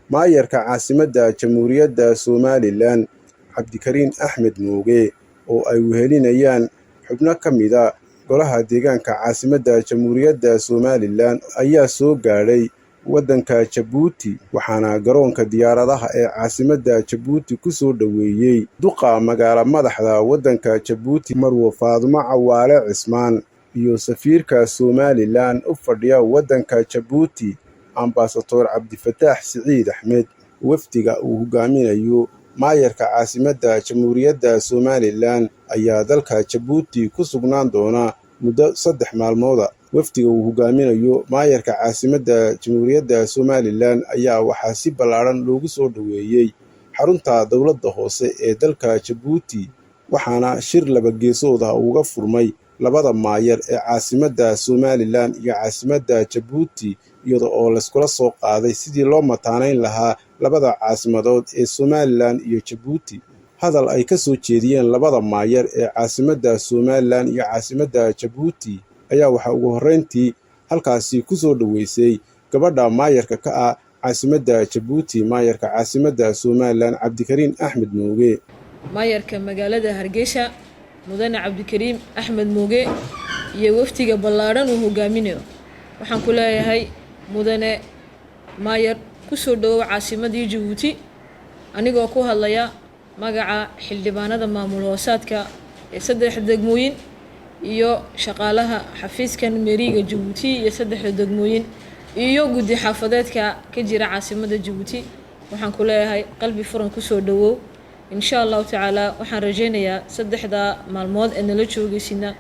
Maayarka caasimadda Jamhuuriyadda Somalilan Cabdikariin Axmed Mooge oo ay wehelinayaan xubno ka mida golaha deegaanka caasimadda Jamhuuriyadda Somalilan ayaa soo gaadhay waddanka Jabuuti, waxaana garoonka diyaaradaha ee caasimadda Jabuuti ku soo dhoweeyey duqa magaalo madaxda waddanka Jabuuti Marwo Faadumo Cawaale Cismaan iyo safiirka Somalilan u fadhiya waddanka Jabuuti Ambasador Cabdifataax Siciid Axmed. Wafdiga uu hogaaminayo maayarka caasimadda Jamhuuriyadda Somalilan ayaa dalka Jabuuti ku sugnaan doona muddo 3 maalmooda. Wafdiga uu hogaaminayo maayarka caasimadda Jamhuuriyadda Somalilan ayaa waxaa si ballaaran loogu soo dhoweeyey xarunta dowladda hoose ee dalka Jabuuti, waxaana shir laba geesood ah uga furmay labada maayar ee caasimadda Somalilan iyo caasimadda Jabuuti, iyada oo layskula soo qaaday sidii loo mataanayn lahaa labada caasimadood ee Somalilan iyo Jabuuti. Hadal ay ka soo jeediyeen labada maayar ee caasimadda Somalilan iyo caasimadda Jabuuti ayaa waxaa ugu horreyntii halkaasi ku soo dhoweysay gabadha maayarka ka ah caasimadda Jabuuti, maayarka caasimadda Somalilan Cabdikariin Axmed Mooge. Maayarka magaalada Hargeysa Mudane Cabdikariim Axmed Mooge iyo wafdiga ballaadhan uu hogaaminayo, waxaan ku leeyahay mudane maayar, kusoo dhawow caasimadii Jabuuti. Anigoo ku hadlaya magaca xildhibaanada maamul hoosaadka ee saddexda degmooyin iyo shaqaalaha xafiiskan meriga Jabuuti iyo saddexda degmooyin iyo guddi xaafadeedka ka jira caasimadda Jabuuti, waxaan ku leeyahay qalbi furan kusoo dhawow. Insha Allahu tacaala waxaan rajaynayaa saddexda maalmood ee nala joogeysina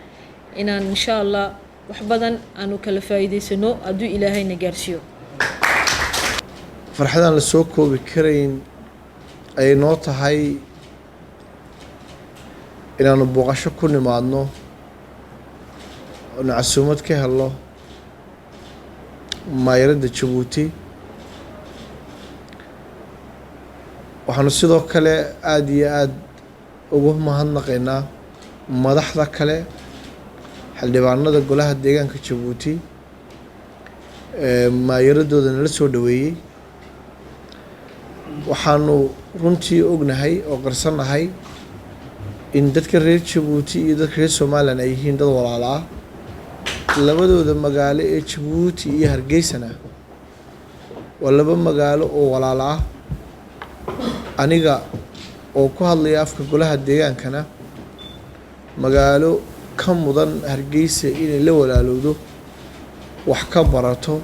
inaan insha Allah wax badan aanu kala faa'iidaysano hadduu Ilaahayna gaarsiiyo. Farxadaan la soo koobi karayn ayay noo tahay inaanu booqasho ku nimaadno oonu casuumad ka helno maayaradda Jabuuti. Waxaanu sidoo kale aada iyo aada ugu mahadnaqaynaa madaxda kale, xildhibaanada golaha deegaanka Jabuuti ee maayaradooda nala soo dhaweeyey. Waxaanu runtii ognahay oo qarsannahay in dadka reer Jabuuti iyo dadka reer Somalilan ay yihiin dad walaalo ah. Labadooda magaalo ee Jabuuti iyo Hargeysana waa laba magaalo oo walaalo ah. Aniga oo ku hadlaya afka golaha deegaankana, magaalo ka mudan Hargeysa inay la walaalowdo, wax ka barato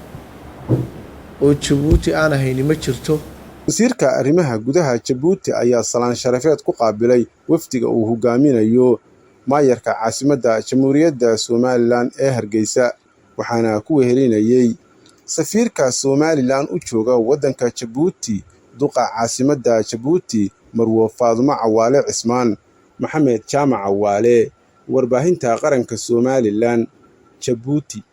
oo Jabuuti aan ahayni ma jirto. Wasiirka arrimaha gudaha Jabuuti ayaa salaan sharafeed ku qaabilay wafdiga uu hogaaminayo maayarka caasimadda Jamhuuriyadda Somalilan ee Hargeysa, waxaana ku wehelinayey safiirka Somalilan u jooga waddanka Jabuuti, duqa caasimadda Jabuuti Marwo Faadumo Cawaale Cismaan. Maxamed Jaamac Cawaale, warbaahinta qaranka Somalilan, Jabuuti.